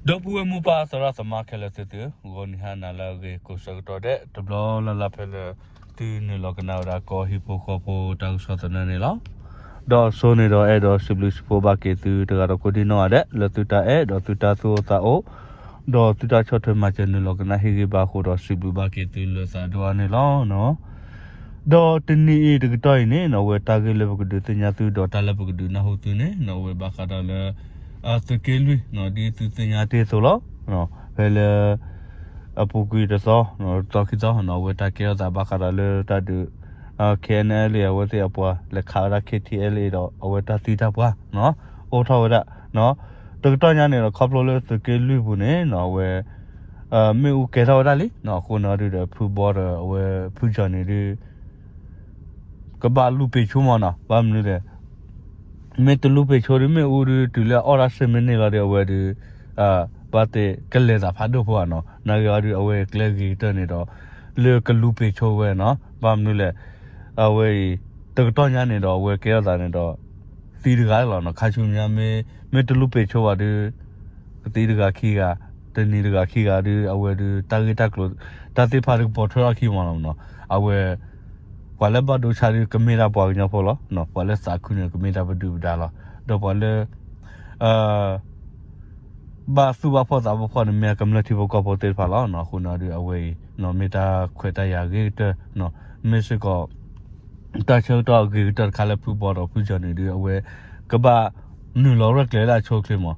ဒီပုၢ်ဝဲၢ်မိၢ်ပၢ်သရၣ်သမါခဲလၢာ်သ့ၣ်သုဧၢ, ဂီၤနံၤဟါနၤလၢအဂ့ၤကိးဆၢကတီၢ်ဒဲး တဘျီလၢ်လၢ်ဖဲလၢ သုနုာ်လီၤကနၣ်ဝဲဒၣ်ကီၢ်ဟံၣ်ဖိဃီဖိတၢ်ကစီၣ်သနၢၣ်န့ၣ်လီၤ. ဒီးအဆိန့ၣ်ဒီးအဲၣ်ဒိးစံးဘျုးစံးဖှိၣ်ဘၣ်က့ၤသုတဂၤဒီးကိးဒံနီၢ်ဂၤဒဲး လၢသုတၢ်အဲၣ်ဒီးသုတၢ်သူၣ်အိၣ်သးအိၣ် ဒီးသုတၢ်ဆီၣ်ထွဲမၤစၢၤနုာ်လီၤကနၣ်ဟ့ၣ်ဂံၢ်ဘါအဃိဒီးစံးဘျုးဘၣ်က့ၤသုလၢသးဒိၣ်အါန့ၣ်လီၤ. ဒီးတနံၤအံၤတကတီၢ်အံၤန့ၣ် အဝဲတၢ်ဂ့ၢ်လၢပကဒုးသ့ၣ်ညါသုဒီးတၢ်လၢပကဒုးနၢ်ဟူသုန့ၣ် အဝဲဘၣ်ဃးဒီးလၢ သုးက့လွံၢ် ဒ်သုသ့ၣ်ညါတ့ၢ်အသိးလီၤ. ဖဲလၢ အပူၤကွံာ်တသီ တသီခံသီ အဝဲတၢ်ကဲထီၣ်သးဘၣ်ဃးဒီးလၢတၢ်ဒုး K N L A အဝဲသ့ၣ်အပှၤလဲၤခးဝဲဒၣ် K T L A ဒီးအဝဲတၢ်သံတၢ်ပှၢ် အိၣ်ထီၣ်ဝဲဒၣ် တကတီၢ်ညါန့ၣ်ဒီး ခီဖျိလၢသုးက့လွံၢ်ပူၤန့ၣ် အဝဲ မ့ၣ်အူကဲထီၣ်ဝဲဒၣ်လံ အဃိန့ၣ်အီၤဒုးဒီး ဖုဘီဒီးအဝဲဖုကၠီၤန့ၣ်ဒုး ကဘၣ်လူၤပ့ၤဆိမၢ်နီၤ ဘၣ်မနုၤလဲၣ် မ့ၢ်တလူၤပ့ၤဆိဒီး မ့ၣ်အူဒုး တုၤလၢအအီၣ်တၢ်ဆၢမ့ၢ်န့ၢ်လီၤဒီး အဝဲဒုး ဘၣ်သ့ၣ်ကလဲၤသးဖးဒိၣ်ဖိဧါနီၤ နာ်ဂ့ၤအီၤဒုး အဝဲကျဲဂ့ၤကတၢၢ်န့ၣ်ဒီး လၢကလူၤပ့ၤဆိဝဲနီၤ ဘၣ်မနုၤလဲၣ် အဝဲအံၤ တကတီၢ်ညါန့ၣ်ဒီး အဝဲကဲထီၣ်သးန့ၣ်ဒီး သံတဂၤလီၤနီၤ ခါဆူညါ မ့ၢ်တလူၤပ့ၤဆိဘၣ်ဒုး ကသံတဂၤခံဂၤ တနံၤတဂၤခံဂၤဒုး အဝဲဒုး တၢ်ဂ့ၢ်တၢ်ကျိၤ တၢ်သ့ၣ်တဖၣ်ဒုးကပိာ်ထွဲထီၣ်ခံမၢ်နီၤ အဝဲ ပှၤလၢဘၣ်ဒိဆါဒုး ကမ့ၢ်ဒၣ်ပှၤကညီဖိလီၤ. ပှၤလၢသးခုန့ၣ် ကမ့ၢ်ဒၣ်ပဒုၣ်ပဒါလီၤ. ဒီးပှၤလၢ ဘၣ်သူၣ်ဘၣ်ဖှီၣ်သးဘၣ်ဖှီၣ်န့ၣ် မ့ၢ်ကမျၢၢ်ထံဖိကီၢ်ဖိသ့ၣ်တဖၣ်လီၤ. အဃိန့ၣ်ဒုး အဝဲအံၤ မ့ၢ်တၢ်ခွဲးတၢ်ယာ်ဂ့ၤကတၢၢ် မ့ၢ်စ့ၢ်ကီး တၢ်ဆၢကတီၢ်ဂ့ၤကတၢၢ်တခါလၢဖုဘီဒီးဖုကၠီၤန့ၣ်ဒုး အဝဲ ကဘၣ်နုာ်လီၤရဲၣ်ကျဲၤလၢအဆိအချ့မး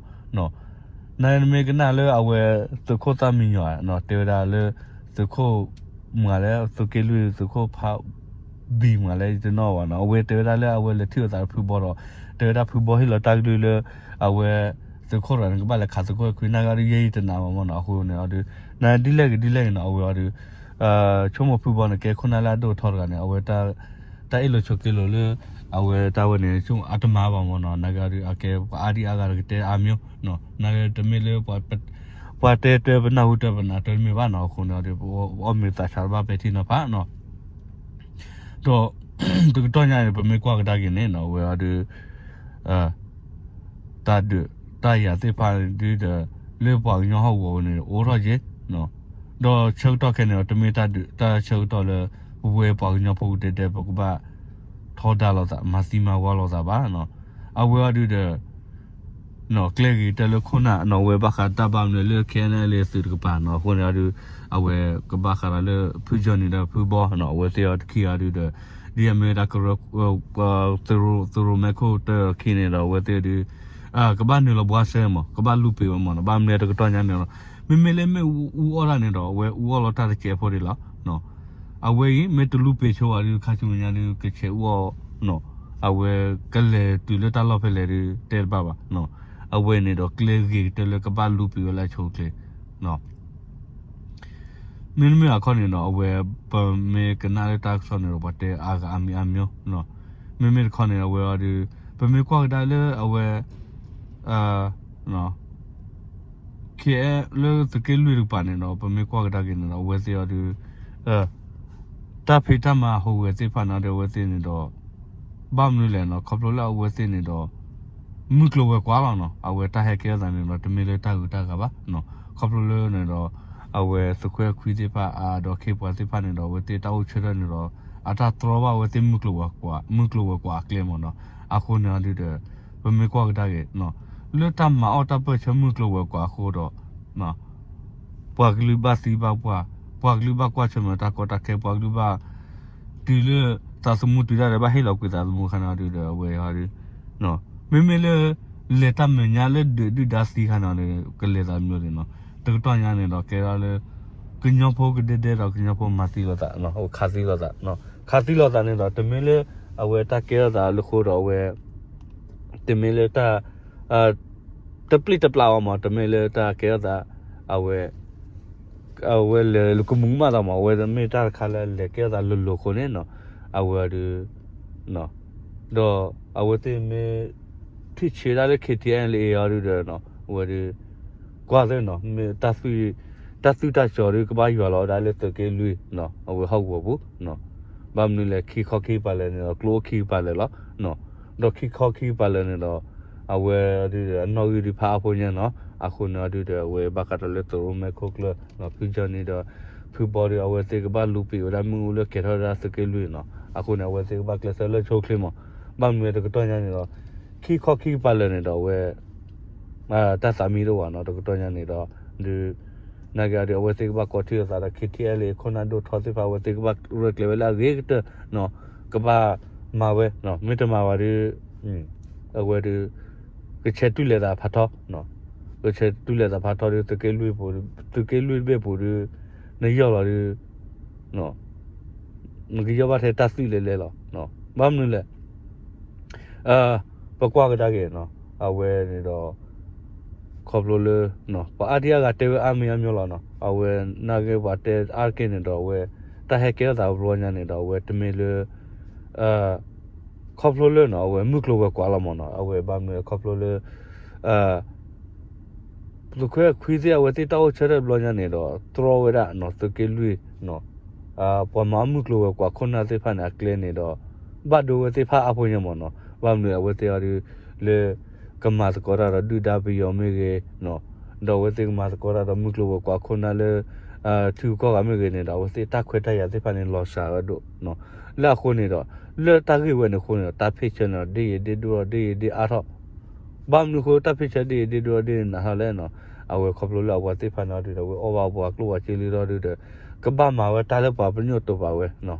နမ့ၢ်ကနၣ်လၢအဝဲသုးခိၣ်သၣ်မံညီၤ တဲဝဲဒၣ်လၢ သုးခိၣ်မၤလဲၣ် သုးက့လွံၢ်သုးခိၣ်ဖးဘံၣ်မၤလဲၣ် ယတနီၣ်ဘၣ်နီၤ အဝဲတဲဝဲဒၣ်လၢအဝဲလဲၤထံၣ်လိာ်သးဖုဘီဒီး တဲဝဲဒၣ်ဖုဘီဟ့ၣ်လီၤတၢ်ကလုၢ်လၢ အဝဲ သုးခိၣ်တဂၤန့ၣ်ကဘၣ်လဲၤခးသုးခိၣ်အခွံ နာ်ဂ့ၤအီၤဒုး ယဲယတနာ်ဘၣ်မၢ်နီၤ အဃိန့ၣ်အီၤဒုး နဒ်လဲၣ်ဂ့ၤဒ်လဲၣ်ဂ့ၤနီၤ အဝဲအီၤဒုး ဆိကမိၣ်ဖုဘီန့ၣ် ကဲခိၣ်နၢ်လၢအဒိၣ်အထီတဂၤန့ၣ် အဝဲ တၢ်အ့ၣ်လိာ်ဆိးက့လိာ်လၢ အဝဲတၢ်ဝဲန့ၣ် အတမၤဘၣ်မၢ်နီၤ နာ်ဂ့ၤအီၤဒုး အကဲပှၤအါဒံအါဂၤတကတဲအါမၠိ နာ်ဂ့ၤတမ့ၢ်လၢ ပှၤတဲတၢ်ပနၢ်ဟူတၢ်ပနၢ်တၢ်တမ့ၢ်ဘၣ်နီၤ အဃိန့ၣ်အီၤဒုး ပအီၣ်မ့ၤသးဆးတဘၣ်ပဲာ်ထံနီၤဖးနီၤ ဒီး တကတီၢ်ညါန့ၣ် ပမ့ၢ်ကွၢ်ကဒါက့ၤန့ၣ်နီၤ အဝဲအီၤဒုး တၢ်ဒုးတၢ်ယၤသ့ၣ်တဖၣ်ဒုးဒီး လၢပှၤကညီဟီၣ်ကဝီၤပူၤန့ၣ် အိၣ်ထီၣ်က့ၤ ဒီးဆၢကတီၢ်ခဲအံၤန့ၣ်ဒီး တမ့ၢ်တၢ်ဒုးတၢ်ဆၢကတီၢ်လၢ ပဝဲပှၤကညီဖိကဒဲကဒဲ ပကဘၣ်ထီဒါလိာ်သး မၤသံမၤဝီလိာ်သးဘၣ်. အဝဲအီၤဒုးဒီး ကျဲဂ့ၤကတၢၢ်လၢခိၣ်နၢ်နီၤ အဝဲဘၣ်ဃးတၢ်ဘၣ်မနုၤလၢ K N L A သုးတကပၤနီၤ အဃိန့ၣ်အီၤဒုး အဝဲကဘၣ်ဃးဒီးလၢဖုကၠီၤန့ၣ်ဒီးဖုဘီနီၤ အဝဲသ့ၣ်အီၤတခံဂၤဒုးဒီး ဒ်အမ့ၢ်ဝဲဒၣ်ကရၢ သုးရိၣ်မဲခိၣ်တၢၢ်အခံန့ၣ်ဒီး အဝဲသ့ၣ်အီၤဒုး ကဘၣ်နုာ်လီၤဘှါစဲမး ကဘၣ်လူၤပ့ၤဝဲမးနီၤ ဘၣ်မနုၤတကတီၢ်ညါန့ၣ်လီၤ. မ့မ့ၢ်လၢမ့ၣ်အူအီၣ်တၢ်န့ၣ်ဒီး အဝဲအူအီၣ်လီၤတၢ်တစဲးဖိဒံးလီၤ. အဝဲအံၤ မ့ၢ်တလူၤပ့ၤဆိဘၣ်ဒုး ခါဆူညါဒုး ကဆဲးအူအီၣ် အဝဲကလဲၤတုၤလၢတၢ်လီၢ်ဖဲလဲၣ်ဒုး တဲတဘၣ်ဘၣ်. အဝဲန့ၣ်ဒီး ကျဲဂ့ၤကတၢၢ်လၢကဘၣ်လူၤပ့ၤဝဲလၢအဆိအချ့ မ့တမ့ၢ်အခီန့ၣ်ဒီး အဝဲ ပမ့ၢ်ကနၣ်လၢတၢ်ကစီၣ်န့ၣ်ဒီး ပှၤတဲအါဂၤအါမံၤအါမံၤ မ့မ့ၢ်တခီန့ၣ် အဝဲအီၤဒုး ပမ့ၢ်ကွၢ်ကဒါလၢအဝဲ ခဲလၢသုးက့လွံၢ်တကပၤန့ၣ်ဒီး ပမ့ၢ်ကွၢ်ကဒါက့ၤန့ၣ်ဒီး အဝဲသ့ၣ်အီၤဒုး တၢ်ဖံးတၢ်မၤဟူးဂဲၤသ့ၣ်တဖၣ်န့ၣ်ဒီး အဝဲသ့ၣ်န့ၣ်ဒီး ဘၣ်မနုၤလဲၣ်နီၤ ခီဖျိလၢအဝဲသ့ၣ်န့ၣ်ဒီး မုၢ်ကျိၤဝဲၤကွာ်လီၤနီၤ အဝဲတၢ်ဟဲကဲထီၣ်သးန့ၣ်ဒီး တမ့ၢ်လၢတၢ်ဂုၤတၢ်ဂၤဘၣ် ခီဖျိလၢန့ၣ်ဒီး အဝဲသုးခိၣ်အဲၣ်ခွံသ့ၣ်တဖၣ်အဒီးခ့ပှၤသ့ၣ်တဖၣ်န့ၣ်ဒီး အဝဲသ့ၣ်တၢ်အိၣ်ဆၢထၢၣ်န့ၣ်ဒီး အတၢ်တြီဘၣ်အဝဲသ့ၣ်မုၢ်ကျိၤဝဲၤကွာ် မုၢ်ကျိၤဝဲၤကွာ်အကျဲမ့ၢ်နီၤ အဃိန့ၣ်အီၤဒုးဒီး ပမ့ၢ်ကွၢ်ကဒါက့ၤ လၢတၢ်မၤအီၣ်တၢ်ပၢၢ်ဆၢမုၢ်ကျိၤဝဲၤကွာ်အဃိဒီး ပှၤကလုာ်ဘၣ်သံဘၣ်ပှၢ် ပှၤကလုာ်ဘၣ်ကွၢ်ဆၢၣ်မဲာ်တၢ်ကီတၢ်ခဲ ပှၤကလုာ်ဘၣ် တုၤလၢသးသမူတုၤဒၣ်ဒီး ဘၣ်ဟ့ၣ်လီၤကွံာ်သးသမူအခါန့ၣ်အီၤဒုးဒီး အဝဲအီၤဒုး မ့မ့ၢ်လၢ လဲၤတၢ်မဲာ်ညါလၢဒုးဒုၣ်ဒါသံခါန့ၣ်အီၤဒုး ကလဲၤသးမံၤဒုးနီၤ တကတီၢ်ညါန့ၣ်ဒီး ကဲဒၣ်လၢ ကညီဖိကဒဲဒဲဒီးကညီဖိမၤသံလိာ်သး ခးသံလိာ်သး ခးသံလိာ်သးန့ၣ်ဒီး တမ့ၢ်လၢ အဝဲတၢ်ကဲထီၣ်သးလၢဃိဒီးအဝဲ တမ့ၢ်လၢတၢ် တပျံၤတပျၢ်အီၤမး တမ့ၢ်လၢတၢ်ကဲထီၣ်သး အဝဲ အဝဲလဲၤလၢကမူးကမၣ်သးမး အဝဲမ့ၢ်တၢ်တခါလၢလဲၤကဲထီၣ်သးလိၤလိၤအဃိန့ၣ်နီၤ အဝဲအီၤဒုး ဒီးအဝဲသ့ၣ်မ့ၢ် ထံၣ်ဆံးဒၣ်လၢ K T L A အီၤဒုးဒီး အဝဲဒုး ကွၢ်သ့ၣ်နီၤ မ့ၢ် တၢ်သုးတၢ်ကၠီၤဒုး ကဘၣ်ယွၤလီၤဝဲဒၣ်လၢသုးက့လွံၢ် အဝဲဟီၣ်ကဝီၤပူၤ ဘၣ်မနုၤလဲၣ် ခံခီခံကပၤလၢာ်န့ၣ်ဒီး ကျိအိၣ်ခံကပၤလၢာ်လီၤ ဒီးခံခီခံကပၤလၢာ်န့ၣ်ဒီး အဝဲဒုး အနီၣ်ဂံၢ်ဒုးဖးအါဖိညါနီၤ အဃိန့ၣ်အဒုဒီး အဝဲဘၣ်ဃးဒီးလၢသရိမဲခိၣ်ကျၢၢ် ဖုကၠီန့ၣ်ဒီး ဖုဘီဒီး အဝဲသ့ၣ်ကဘၣ်လူၤပံာ်ဝဲဒၣ်မ့ၣ်အူလၢကဲၤထီၣ်ဝဲဒၣ်သုးက့လွံၢ်နီၤ. အဃိန့ၣ် အဝဲသ့ၣ်ကဘၣ်ကျဲးစၢးလၢဆိချ့မး. ဘၣ်မနုၤတကတီၢ်ညါန့ၣ်ဒီး ခံခီခံကပၤလၢာ်န့ၣ်ဒီး အဝဲ တၢ်သးမံတအိၣ်ဘၣ်နီၤ တကတီၢ်ညါန့ၣ်ဒီး ဒုး နာ်က့အဒုး အဝဲသ့ၣ်ကဘၣ်ကိးထံၣ်လိာ်သးဒီး ခ့ထံအဲလ်အ့ ခိၣ်နၢ်ဒိၣ်ထီသ့ၣ်တဖၣ် အဝဲသ့ၣ်ကဘၣ်ရဲၣ်ကျဲၤဝဲလၢအဂ့ၤကတၢၢ်နီၤ. ကဘၣ်မၤဝဲ မ့ၢ်တမၤဘၣ်ဒီး အဝဲဒုး ကဆဲးတူၢ်လဲာ်သးဖးထီ ကဆဲးတူၢ်လဲာ်သးဖးထီဒီး သုးက့လွံၢ်ပူၤ သုးက့လွံၢ်တဘ့ၣ်ပူၤဒီး နယီၢ်လီၤဒီး နကယီၢ်ဘၣ်ထဲတၢ်သွံၣ်လဲၤလဲၤလီၤ. ဘၣ်မနုၤလဲၣ် ပကွၢ်ကဒါက့ၤနီၤ အဝဲန့ၣ်ဒီး ခီဖျိလၢ ပှၤအါဒံအါဂၤတဲဝဲအါမံၤအါမျိၤလီၤနီၤ. အဝဲနာ်က့ပှၤတဲအါတက့ၢ်န့ၣ်ဒီး အဝဲ တၢ်ဟဲကဲထီၣ်သးတဘျီညါန့ၣ်ဒီး အဝဲတမ့ၢ်လၢ ခီဖျိလၢနီၤ အဝဲမုၢ်ကျိၤဝဲၤကွာ်လီၤမးနီၤ. အဝဲဘၣ်မနုၤခီဖျိလၢ သုးခွဲးခွံသ့ၣ် အဝဲသ့ၣ်တၢ်အိၣ်ဆၢထၢၣ်တဘျီညါန့ၣ်ဒီး တြီဝဲဒၣ်နီၤ သုးက့လွံၢ် ပှၤမၤအီၣ်မုၢ်ကျိၤဝဲၤကွာ်ခိၣ်နၢ်သ့ၣ်တဖၣ်န့ၣ် အကျဲန့ၣ်ဒီး ဘၣ်ဒိဝဲသ့ၣ်တဖၣ်အါဖိညါမးနီၤ. ဘၣ်မနုၤအဝဲသ့ၣ်အီၤဒုး လၢ ကမၤသကိးတၢ်ဒီးဒုၣ်ဒါပယီၤမ့ၢ်ဂ့ၤ ဒီးအဝဲသ့ၣ်ကမၤသကိးတၢ်ဒီးမုၢ်ကျိၤဝဲၤကွာ်ခိၣ်နၢ်လၢ ထံဂုၤကီၢ်ဂၤမ့ၢ်ဂ့ၤန့ၣ်ဒီး အဝဲသ့ၣ်တၢ်ခွဲးတၢ်ယာ်သ့ၣ်တဖၣ်န့ၣ် လီၤစှၤဝဲဒိၣ် လၢအဃိန့ၣ်ဒီး လၢတၢ်ဂ့ၢ်ဝဲန့ၣ်အဃိန့ၣ်ဒီး တၢ်ဖ့ၣ်ဆၢန့ၣ်ဒီး ဒ့ၣ်ယဲဒ့ၣ်ဒိၣ်ဒီး ဒ့ၣ်ယဲဒ့ၣ်အါထီၣ် ဘၣ်မနုၤအဃိ တၢ်ဖ့ၣ်ဆၢဒ့ၣ်ယဲဒ့ၣ်ဒိၣ်ဒ့ၣ်န့ၣ်နးထီၣ်လဲၣ်နီၤ. အဝဲခီဖျိလၢအဝဲသ့ၣ်တဖၣ်န့ၣ်အီၤဒုးဒီး အဝဲအီၣ်ဘၣ်ပှၤကျိၣ်ပှၤစ့လံထီၣ်ဒုးဒီး ကဘၣ်မၤဝဲတၢ်လၢပှၤပညိၣ်တိာ်ပာ်ဝဲ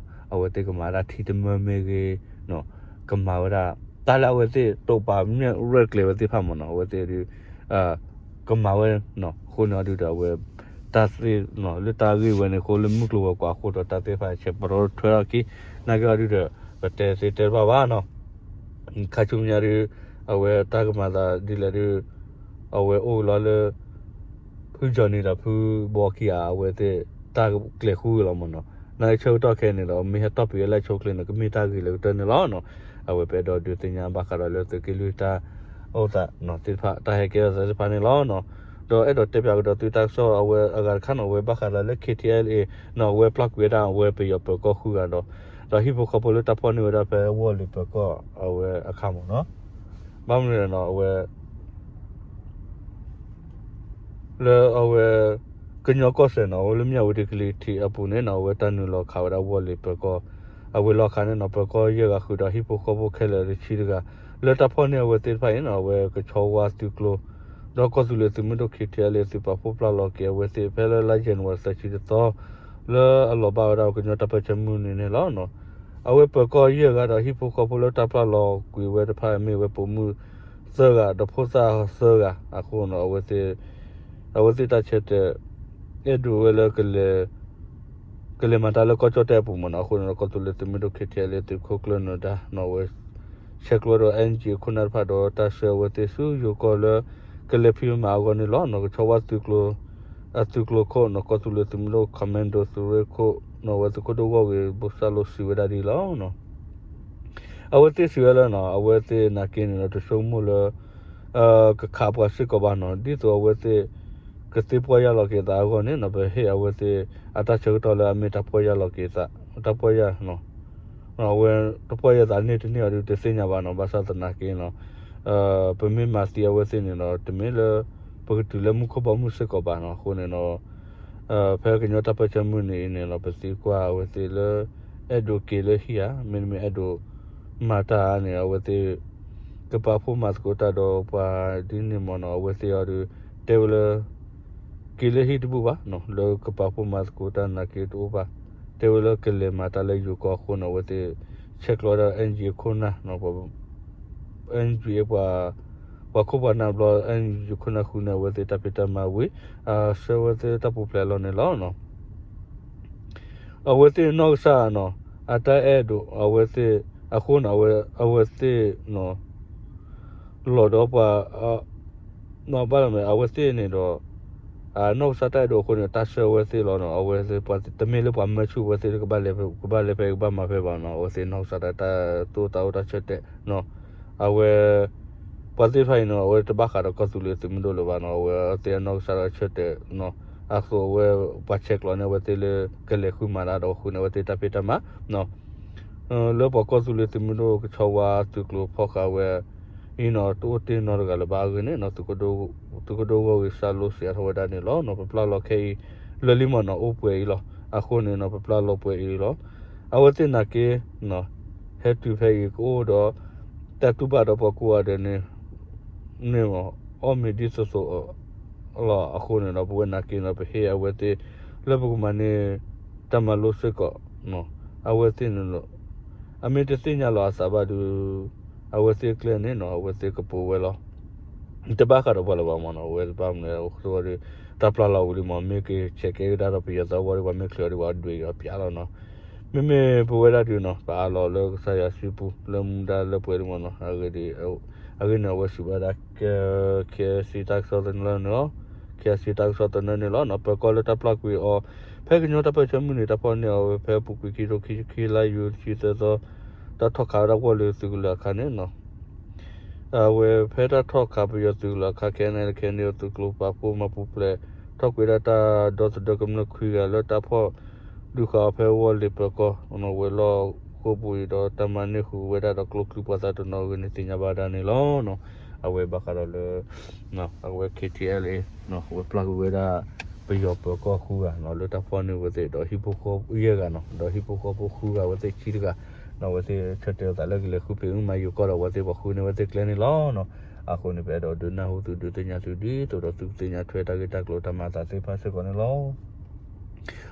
အဝဲသ့ၣ်ကမၤဒၣ်ထံတမၢမ့ၢ်ဂ့ၤ ကမၤဝဲဒၣ် တၢ်လၢအဝဲသ့ၣ်တိာ်ပာ်မ့ၢ်ရဲၣ်ကျဲၤဝဲသ့ၣ်တဖၣ်မးနီၤ အဝဲသ့ၣ်ဒုး ကမၤဝဲ အဃိန့ၣ်အီၤဒုးဒီး အဝဲ တၢ်သ့ၣ် လၢတၢ်ဂ့ၢ်ဝဲန့ၣ်အဃိ လၢမုၢ်ကျိၤဝဲၤကွာ်အဃိဒီး တၢ်သ့ၣ်တဖၣ်ဆဲးပရီထွဲထီၣ်က့ၤ နာ်က့အီၤဒုးဒီး ပတဲသ့တဲတဘၣ်ဘၣ်နီၤ. ခါဆူညါဒုး အဝဲတၢ်ကမၤသးဒ်လဲၣ်ဒုး အဝဲအိၣ်လီၤလၢ ဖုကၠီန့ၣ်ဒီးဖုဘီခံဂၤ အဝဲသ့ၣ်တၢ်ကျဲၤဃုလီၤမးနီၤ. နာ်က့ဆၢကတီၢ်ခဲအံၤန့ၣ်ဒီး မ့ၢ်ဟဲတီၢ်ပံၤဝဲလၢအဆိအချ့န့ၣ် ကမ့ၢ်တၢ်ဂ့ၤလၢကတၢၢ်န့ၣ်လီၤနီၤ. အဝဲပအဲၣ်ဒိးဒုးသ့ၣ်ညါဘၣ်ဃးဒီးလၢသုးက့လွံၢ်တၢ်အိၣ်သးသ့ၣ်တဖၣ် တၢ်ဟဲကဲထီၣ်သးသ့ၣ်တဖၣ်န့ၣ်လီၤနီၤ. ဒီးအဲၣ်ဒိးတဲပၠးကဒီးသုတၢ်ကစီၣ်အဝဲအဂၤတခါနီၤ အဝဲဘၣ်ဃးဒီးလၢ ခ့ထံအဲလ်အ့ နီၤ အဝဲပျၢ်ကွံာ်ဝဲဒၣ်အဝဲပယီၤပၢၤကီၢ်ဃုဂၤဒီး ဒီးဟံၣ်ဖိဃီဖိလၢတၢ်ဖီၣ်န့ၢ်ဝဲဒၣ်ဖဲဝီၢ်လ့ၤပၢၤကီၢ်အဝဲအခါမးနီၤ. ဘၣ်မနုၤလဲၣ်နီၤ အဝဲ လၢအဝဲ ကညီကီၢ်စဲၣ်နီၤ အဝဲလၢမၠၣ်ဝတံၤကလံၤထံးအပူၤန့ၣ်နီၤ အဝဲတၢ်နုာ်လီၤခးဝဲဒၣ်ဝီၢ်လ့ၤပၢၤကီၢ် အဝဲလီၤခးန့ၣ်နီၤ ပၢၤကီၢ်ယဲၢ်ဂၤဃုာ်ဒီးဟံၣ်ဖိဃီဖိခဲလၢာ်တဆံတဂၤ လၢတၢ်ဖီၣ်န့ၢ်အဝဲသ့ၣ်တဖၣ်အံၤနီၤ အဝဲကဆီဝါသုးကျိၤ ဒီးကီၢ်သူလ့ၤသုးမုၢ်ဒိၣ် ခ့ထံအဲလ်အ့ သုးပာ်ဖှိၣ်ပျၢ်လီၤက့ၤအဝဲသ့ၣ် ဖဲလၢလါယနူၤအါရံၤသၢဆံတသီ လၢအလီၤဘၣ်ဝဲဒၣ်ကညီတၢ်ပၢၢ်ဆၢမုၢ်နံၤန့ၣ်လီၤ. အဝဲပၢၤကီၢ်ယဲၢ်ဂၤဒီးဟံၣ်ဖိဃီဖိလၢတၢ်ပျၢ်လီၤကွံာ်ဝဲတဖၣ်မ့ၢ်ဝဲပိာ်မုၣ်သၢဂၤ ဒီးဖိသၣ်သၢဂၤအဃိနီၤ အဝဲသ့ၣ် အဝဲသ့ၣ်တၢ်ဆၢတဲာ် အဲၣ်ဒိးဝဲလၢ ကလဲၤမၤတၢ်လၢကီၢ်ကၠီၣ်တဲၣ်အပူၤမးနီၤ. အဃိန့ၣ်ဒီး ကီၢ်သူလ့ၤသုးမုၢ်ဒိၣ် ခ့ထံအဲလ်အ့ သုးခိၣ်ကျၢၢ်နၢၤဒါနီၤ အဝဲ ဆဲးကျိးဒီး အၣ်အၣ်ၣ်ကၠံၣ် အခိၣ်နၢ်တဖၣ်ဒီးတၢ်ဆှၢအဝဲသ့ၣ်ဆူယိၤကီၢ်လၢ ကလဲၤဖံးမၤအဂီၢ်န့ၣ်လီၤ. ကဆီဝါသုးကျိၤ အသုးကျိၤခိၣ်နီၤ ကီၢ်သူလ့ၤသုးမုၢ်ဒိၣ် commando သုးရ့ၣ်ခိၣ်နီၤ အဝဲသုးခိၣ်ဒိၣ်ဂီၢ်ဂ့ၤ ဘိၣ်စၢ်လိစံးဝဲဒၣ်ဒ်အံၤလီၤ. အဝဲသ့ၣ်စံးဝဲလၢနီၤ အဝဲသ့ၣ်နာ်က့န့ၣ်ဒီး တဆိကမိၣ်လၢ ကခးပှၤစ့ၢ်ကီးဘၣ်နီၤ ဒ်သိးအဝဲသ့ၣ် ကသ့ပီၢ်ယၢ်လီၤက့ၤသးအဂီၢ်န့ၣ်နီၤ ပဟ့ၣ်အဝဲသ့ၣ် အတၢ်ဆၢကတီၢ်လၢအမ့ၢ်တၢ်ပီၢ်ယၢ်လီၤက့ၤသး တၢ်ပီၢ်ယၢ် အဝဲတပီၢ်ယၢ်သးန့ၢ်တန့ၢ်အီၤဒုး တသ့ၣ်ညါဘၣ်နီၤ ဘၣ်ဆၣ်သနာ်က့နီၤ ပမ့ၢ်မၤသံအဝဲသ့ၣ်န့ၣ်ဒီး တမ့ၢ်လၢ ပကတုၤလၢမူခိၣ်ဘီမုၢ်စ့ၢ်ကီးဘၣ်နီၤ အဃိန့ၣ်ဒီး ဖဲကညီတၢ်ပၢၢ်ဆၢမုၢ်နံၤအံၤန့ၣ်ဒီး ပသံကွၢ်အဝဲသ့ၣ်လၢ အဲၣ်ဒိးက့ၤလၢဟံၣ်ဧါ မ့တမ့ၢ်အဲၣ်ဒိး မၤတၢ်ဧါန့ၣ် အဝဲသ့ၣ် ကပာ်ဖှိၣ်မၤသကိးတၢ်ဒီးပှၤဒ်န့ၣ်မ့ၢ်နီၤ အဝဲသ့ၣ်အီၤဒီး တဲဝဲလၢ က့ၤလၢဟံၣ်တဘူၣ်ဘၣ်နီၤ လၢကပာ်ဖှိၣ်မၤသကိးတၢ်နာ်က့တအိၣ်ဘၣ် တဲဝဲလၢကလဲၤမၤတၢ်လၢယိၤကီၢ်အဃိန့ၣ် အဝဲသ့ၣ် ဆဲးကျိးဒီး အၣ်အၣ်ကၠံၣ် အခိၣ်နၢ် အၣ်အၣ်ကၠံၣ် ပှၤ ပှၤခိၣ်ပှၤနၢ်ဘျီ အၣ်အၣ်ကၠံၣ် အခိၣ်နၢ်ဃုန့ၢ်အဝဲသ့ၣ်တၢ်ဖံးတၢ်မၤဝံၤ အဆှၢဝဲသ့ၣ်တၢ်ပူၤဖျဲးလီၤန့ၣ်လီၤ. အဝဲသ့ၣ်နီၢ်ကစၢ်နီၤ အတၢ်အဲၣ်ဒိး အဝဲသ့ၣ် အဃိန့ၣ် အဝဲသ့ၣ် လီၤဒီးပှၤ ဘၣ်လီၤမ့ၢ် အဝဲသ့ၣ်န့ၣ်ဒီး နီၢ်ကစၢ်တၢ်အဲၣ်ဒိးအဃိန့ၣ် တၢ်ဆှၢဝဲသ့ၣ်လီၤနီၤ အဝဲသ့ၣ် တမ့ၢ်လၢပှၤမၢဆူၣ်ဝဲသ့ၣ် ကဘၣ်လဲၤဖဲ ကဘၣ်လဲၤဖဲ ကဘၣ်မၤဖဲဘၣ်နီၤ အဝဲသ့ၣ်နီၢ်ကစၢ်တၢ်သိၣ်တၢ်အိၣ်တၢ်ဆၢတဲာ်နီၤ အဝဲ ပှၤသ့ၣ်တဖၣ်အံၤနီၤ အဝဲတဘၣ်ဃးဒီးကီၢ်သူလ့ၤသုးမုၢ်ဒိၣ်လၢၤဘၣ်နီၤ အဝဲသ့ၣ်အနီၢ်ကစၢ်ဒီးဆၢတဲာ်နီၤ အသိးအဝဲ ပှၤဆဲးကျိးန့ၢ်အဝဲသ့ၣ်လၢ ကလဲၤဃုမၤတၢ်ဒီးဃုန့ၢ်အဝဲသ့ၣ်တၢ်ဖံးတၢ်မၤ လၢပှၤကီၢ်သူလ့ၤသုးမုၢ်ဒိၣ်ကဆီဝါသုးကျိၤဖီၣ်ဃာ်ဝဲ အံၤနီၤ တအိၣ်တ့ၢ်နီတဂၤလၢၤဘၣ်အဂ့ၢ်န့ၣ်နီၤ သုးကဒိၣ်ဂီၢ်ဂ့ၤစးလိစံးအါထီၣ်ဝဲဒၣ်န့ၣ်လီၤ. ပပျၢ်လီၤခဲအံၤ လၢာ်လံမ့ၢ်နီၤ အိၣ်ပှဲၤအံၤလီၤ. အဃိန့ၣ်နီၤ ပပျၢ်လီၤပှဲၤအံၤလီၤ. အဝဲသ့ၣ်နာ်က့ ဟဲတုၤဖဲအံၤကအိၣ်ဒီး တၢ်တူၢ်ဘၣ်ဒီးပှၤကိးဂၤဒဲးန့ၣ် န့ၣ်မ့ၢ် အီၣ်မ့ၤဒ်သိးသိး လီၤ. အဃိန့ၣ်ဒီး ပဝဲနာ်က့နီၤ ပဟ့ၣ်အဝဲသ့ၣ် လၢပကမၤန့ၢ် တၢ်မၤလိစ့ၢ်ကီး အဝဲသ့ၣ်န့ၣ်လီၤ. အမ့ၢ်တသ့ၣ်ညါလီၤအသးဘၣ်ဒီး အဝဲသ့ၣ်ကျဲန့ၣ်နီၤ အဝဲသ့ၣ်ကပိာ်ဝဲလီၤ. တဘၣ်ဃးဒီးပှၤလၢၤဘၣ်မ့ၢ်နီၤ အဝဲတဘၣ်မနုၤအဃိဒီး တၢ်ပျၢ်လီၤဝံၤလံမ့ၢ် မ့ၢ်က့ၤဆဲးကဲကဒါဒီးပယီၤသးဝံၤဒီး ပှၤမ့ၢ်ချုးအီၤဒီး ပှၤဒွဲၣ်အီၤပျးလီၤနီၤ. မ့မ့ၢ်ပဝဲဒၣ်ဒုးနီၤ ပအးလီၤလၢကစၢ်ယွၤစုပူၤ လၢမူဒါလၢပှဲၤလံမ့ၢ်နီၤ အဂ့ၢ်ဒ်အံၤ အဂ့ၢ်န့ၣ် အဝဲစံးဘၣ်ဒၣ် KIC တၢ်ကစီၣ်သနၢၣ်န့ၣ်လီၤ. KIC တၢ်ကစီၣ်သနၢၣ်န့ၣ်လီၤ. ပၢၤကီၢ်လၢတၢ်ပျၢ်ကွံာ်အီၤ ဖဲကညီတၢ်ပၢၢ်ဆၢမုၢ်နံၤ တၢ်ဖီၣ်န့ၢ်အီၤဝဲဖဲအပူၤကွံာ်ခံထိခံဆံခံ လါယူၤ တဆံသၢသီ တၢ်ထီၣ်ခးဝဲဒၣ်ဝီၢ်လံၤသုးကလၢၤအခါန့ၣ်နီၤ အဝဲဖဲတၢ်ထီၣ်ခးပယီၤသုးကလၢၤအခါ ခဲအံၤန့ၣ် ခဲအံၤန့ၣ် သုးကျိၤပာ်ဖှိၣ်မၤပူၤဖျဲး ထီၣ်ကွံာ်ဒၣ်တၢ်ဒီသဒၢကမျၢၢ်ခွံဂၤလၢတၢ်ဖီၣ်ဒုးဃာ်အီၤဖဲဝီၢ်လံၤ ပၢၤကီၢ်ဝဲၤလီၢ်ခိၣ်ပူၤအံၤဒီး တၢ်မၤန့ၢ်ဃုာ်ဝဲဒၣ်ဒီးကျိချံမျိာ်သၣ်တနီၤအဂ့ၢ်န့ၣ် သ့ၣ်ညါဘၣ်ဒၣ်န့ၣ်လီၤ. အဝဲဘၣ်ဃးဒီးလၢ အဝဲ KTLA အဝဲပျၢ်ကွံာ်ဝဲဒၣ် ပယီၤပၢၤကီၢ်ဃုဂၤနီၤ လၢတၢ်ဖီၣ်န့ၢ်ဝဲသ့ၣ်ဒီးဟံၣ်ဖိဃီဖိယဲၢ်ဂၤနီၤ ဒီးဟံၣ်ဖိဃီဖိဃုဂၤ အဝဲသ့ၣ်ခံတဂၤ အဝဲသ့ၣ်ဆၢတဲာ်အသးလၢကလဲၤဃုပှ့ၤအုၣ်မၤယိၤကီၢ်ဒီးအဝဲသ့ၣ်ပှၤဃုန့ၢ်ဝဲသ့ၣ်ကျဲန့ၣ်လီၤ. အဃိန့ၣ် ပအဲၣ်ဒိးဒုးနၢ်ဟူသုဒုးသ့ၣ်ညါသုဒ်သိးဒီးသုကသ့ၣ်ညါထွဲတၢ်ဂ့ၢ်တၢ်ကျိၤတၢ်မၤအသးသ့ၣ်တဖၣ်စ့ၢ်ကီးန့ၣ်လီၤ.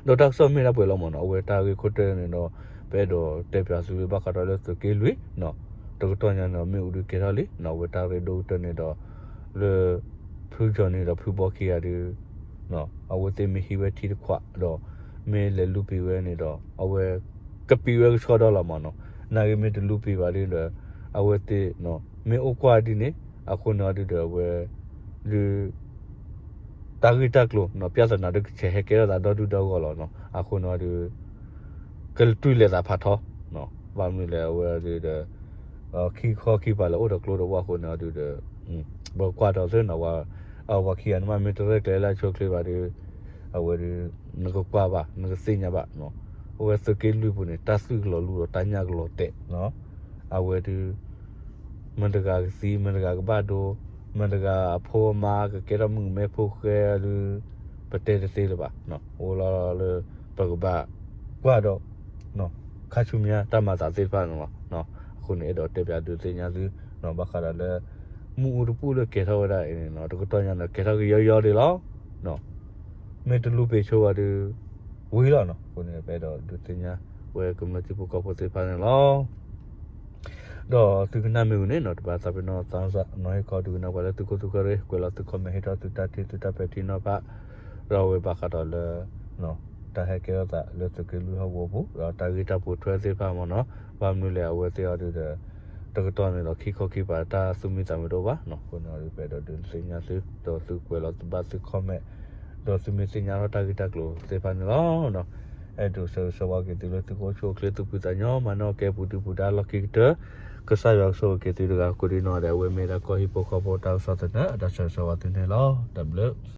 ဒီးတၢ်ကစီၣ်မ့ၢ်ဒၣ်ပှဲၤလီၤမ့ၢ်နီၤ အဝဲတၢ်ဂ့ၢ်ခိၣ်တၢၢ်န့ၣ်ဒီး ပအဲၣ်ဒိးတဲပၠးသုလၢဘၣ်ဃးဒီးလၢသုးက့လွံၢ်နီၤ တကတီၢ်ညါန့ၣ်ဒီး မ့ၣ်အူဒုးကဲထီၣ်လံနီၤ အဝဲတၢ်ရ့ဒိၣ်ကတၢၢ်န့ၣ်ဒီး လၢ ဖုကၠီၤန့ၣ်ဒီးဖုဘီခံဂၤဒုး အဝဲသ့ၣ်မ့ၢ်ဟံးဝဲထံတခွးဒီး မ့ၢ်လဲၤလူပံာ်ဝဲန့ၣ်ဒီး အဝဲ ကပံာ်ဝဲကဆှီဒီလီၤမ့ၢ်နီၤ နာ်ဂ့ၤမ့ၢ်တလူပံာ်ဘၣ်ဒ်ဒီး အဝဲသ့ၣ် မ့ၢ်အိၣ်ကွၢ်ဒ်န့ၣ် အဃိန့ၣ်အီၤဒုးဒီးအဝဲ ဒုး တၢ်ဂ့ၢ်တၢ်ကျိၤနီၤ ပြဿနာဒုးကဆဲးဟဲကဲထီၣ်သးဒီဒူၣ်ဒီဂီၢ်လီၤနီၤ အဃိန့ၣ်အီၤဒုး ကတူၢ်လဲၤသးဖးထီ ဘၣ်မနုၤလဲၣ်အဝဲဒုးဒီး ခံခီခံပၤလၢအိၣ်ဒီးကျိဒီးဝၣ်အဃိန့ၣ်အီၤဒုးဒီး ပကွၢ်ဒီးသ့နီၤ ပှၤခံဂၤန့ၣ်မ့ၢ်တရဲၣ်ကျဲၤလၢအဆိအချ့ဘၣ်ဒီး အဝဲဒုး နကကွၢ်ဘၣ် နကသ့ၣ်ညါဘၣ် အဝဲသုးက့လွံၢ်ပူၤန့ၣ် တၢ်သွံၣ်ကလီၤလူဒီးတၢ်ညၣ်ကလီၤတဲာ် အဝဲဒုး မတၤတဂၤကသံ မတၤတဂၤကဘၣ်ဒိ မတၤတဂၤအဖိအမါကကဲထီၣ်မုၣ်ကမဲဖိဃဲဒုး ပတဲတသ့လၢၤဘၣ် အိၣ်လီၤလၢ ပကဘၣ်ကွၢ်ဒီး ခါဆူညါတၢ်မၤသးသ့ၣ်တဖၣ်န့ၣ်လီၤ. အဃိန့ၣ် အဲၣ်ဒိးတဲပၠးဒုးသ့ၣ်ညါသု ဘၣ်ဃးဒီးလၢ မ့ၣ်အူတပူၤလၢကဲထီၣ်ဝဲဒၣ်အံၤန့ၣ်နီၤ တကတီၢ်ညါန့ၣ် ကဲထီၣ်ကယီယီဒံးလီၤ. မ့ၢ်တလူပံာ်ဆိဘၣ်ဒီး ဝံၤလီၤနီၤ အဃိန့ၣ် ပအဲၣ်ဒိးဒုးသ့ၣ်ညါ ဝဲကမျၢၢ်ထံဖိကီၢ်ဖိသ့ၣ်တဖၣ်န့ၣ်လီၤ. ဒီးသုကနၣ်မ့ၢ်ဝံၤန့ၣ်နီၤ တဘၣ်သးပ့ၤနီၣ်သးစၢ်နီၤ ဟ့ၣ်ခီဒုးကနၣ်ပှၤလၢသုခိၣ်သုဃၢၤရ့ၣ် ကွဲးလီၤသု comment ဟ့ၣ်ထီၣ်သုတၢ်ထံၣ်သုတၢ်ပဲာ်ထံနီၤဖး ဒီးအဝဲဘၣ်ဃးဒီးလၢ တၢ်ဟဲကဲထီၣ်သးလၢသုးက့လွံၢ်ဟီၣ်ကဝီၤပူၤ ဒီးတၢ်ဂ့ၢ်တၢ်ပိာ်ထွဲသ့ၣ်တဖၣ်မ့ၢ်နီၤ ဘၣ်မနုၤလဲၣ်အဝဲသ့ၣ်အီၤဒုးဒီး တကတီၢ်န့ၣ်ဒီးခံခီခံပၤတၢ်သူၣ်မံသးမုာ်တအိၣ်ဘၣ်နီၤ အဃိန့ၣ်အီၤဒုး ပအဲၣ်ဒိးဒုးသ့ၣ်ညါသု ဒီးသုကွဲးလီၤသုဘၣ်သု comment ဒီးသုမ့ၢ်သ့ၣ်ညါထီၣ်တၢ်ဂ့ၢ်တၢ်ကျိၤသ့ၣ်တဖၣ်န့ၣ်လီၤ. အဲၣ်ဒိးဆၢဂ့ၤဆၢဝါက့ၤသုလၢသုကအိၣ်ဆူၣ်အိၣ်ချ့သူၣ်ဖှံသးညီ မၤနၢၤကဲပူၤဒုပူၤဒါလီၢ်ခံကတၢၢ် ကစၢ်ယွၤကဆိၣ်ဂ့ၤက့ၤသုတဂၤကိးဒံနီၢ်ဒဲး အဝဲမ့ၢ်ဒၣ်ကီၢ်ဟံၣ်ဖိဃီဖိတၢ်ကစီၣ်သနၢၣ် အတၢ်ဆၢဂ့ၤဆၢဝါသုန့ၣ်လီၤ. တၢ်ဘျုး